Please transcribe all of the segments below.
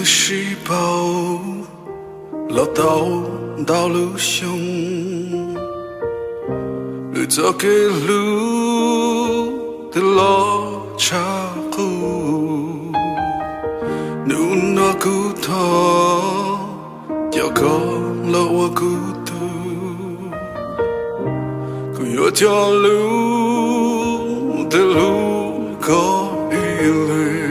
Sib paub los tau ntau lub xyoo, wb txoj kev hlub twb loj tshaj qub. Hnub no kuv thov coj koj los ua kuv tug, kuv yuav coj lub twb hlub koj ib leeg.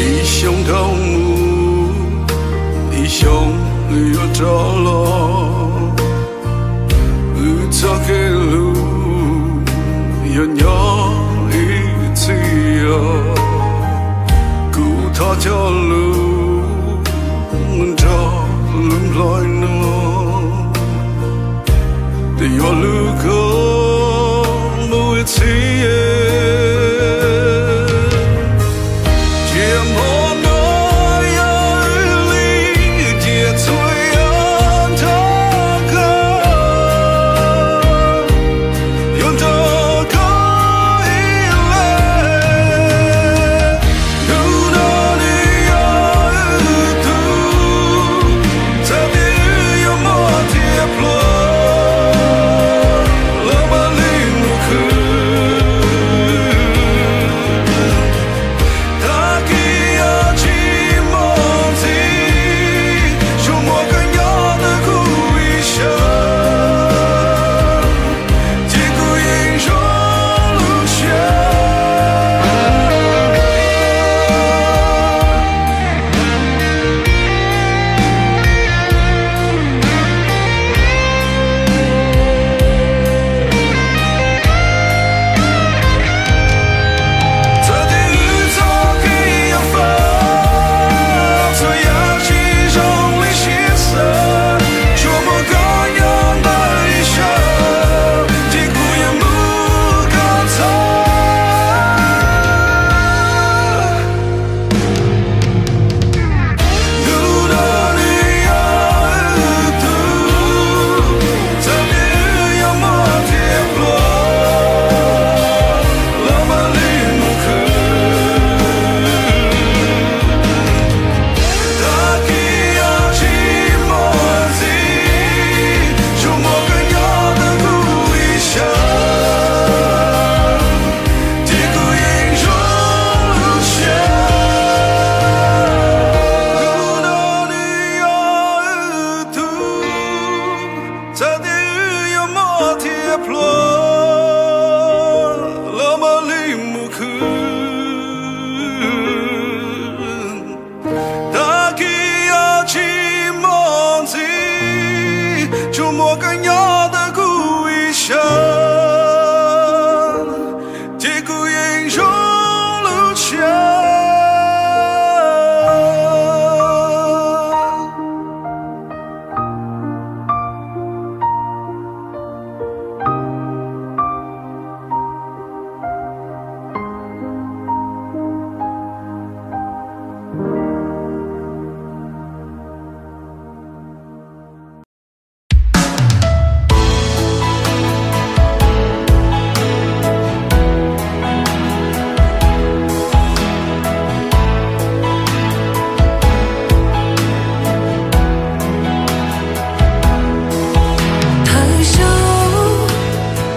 Ib xyoo dhau mus, ib xyoo yuav rov los, wb txoj kev hlub yuav nyob ib txhis os. Kuv thov coj lub nrog lub nplhaib no, twb yuav hlub koj mus ib txhis. Cia hmo no yog wb li, cia txhua yam nrog koj, yuav nrog koj ib leeg. Hnub no nws yog wb tug, txawm tias wb yuav muaj thiab pluag, los mam li mus khwv. Tag kis yog tsis muaj ntxiv, tsuas muaj koj nyob ntawm kuv ib sab, ces kuv yeej zoo lub siab. Txawm tias wb txoj kev yuav fab, txhua yam tsis zoo li siab xav, tsuas muaj koj nyob ntawm ib sab, ces kuv yuav mus kom txog. Hnub no nws yog wb tug, txawm tias wb yuav muaj thiab pluag, los mam li mus khwv. Tag kis yog tsis muaj ntxiv, tsuas muaj koj nyob ntawm kuv ib sab, ces kuv yeej zoo lub siab. Hnub no nws yog wb tug, txawm tias wb yuav muaj thiab pluag, los mam li mus khwv. Tag kis yog tsis muaj ntxiv, tsuas muaj koj nyob ntawm kuv ib sab, ces kuv yeej zoo lub siab. Thawj zaug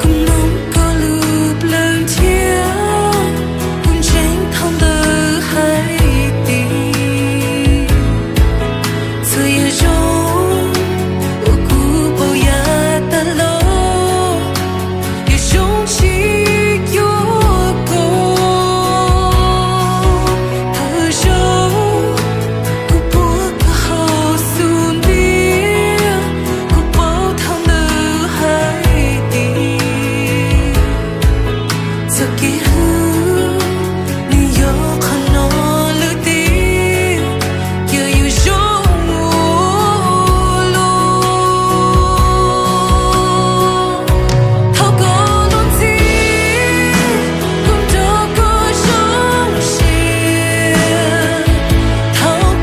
kuv mloog koj lub plawv nthiab, kuv ntseeg thaum ntawd hais tias txawm yog zoo uas kuv paub yam tag los, yog zoo tsis cuag koj. Thawj zaug kuv puag koj hauv xub ntiag, kuv paub thaum ntawd hais tias txoj kev hlub nws yog qhov no lawm tiag, yog yuav zoo ua luaj. Thaum koj los ntxiv, kuv nrog koj zoo siab. Thaum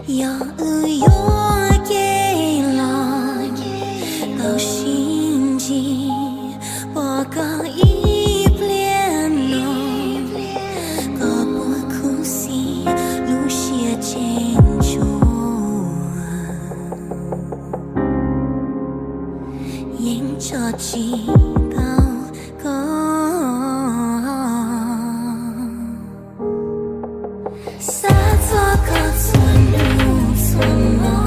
Yog wb yuav kev los tau sib ntsib, pom koj ib pliag no, koj puas khuv xim lub siab tseem tshuav, yeej tso tsis tau koj. Xav txog koj txhua hnub txhua hmo,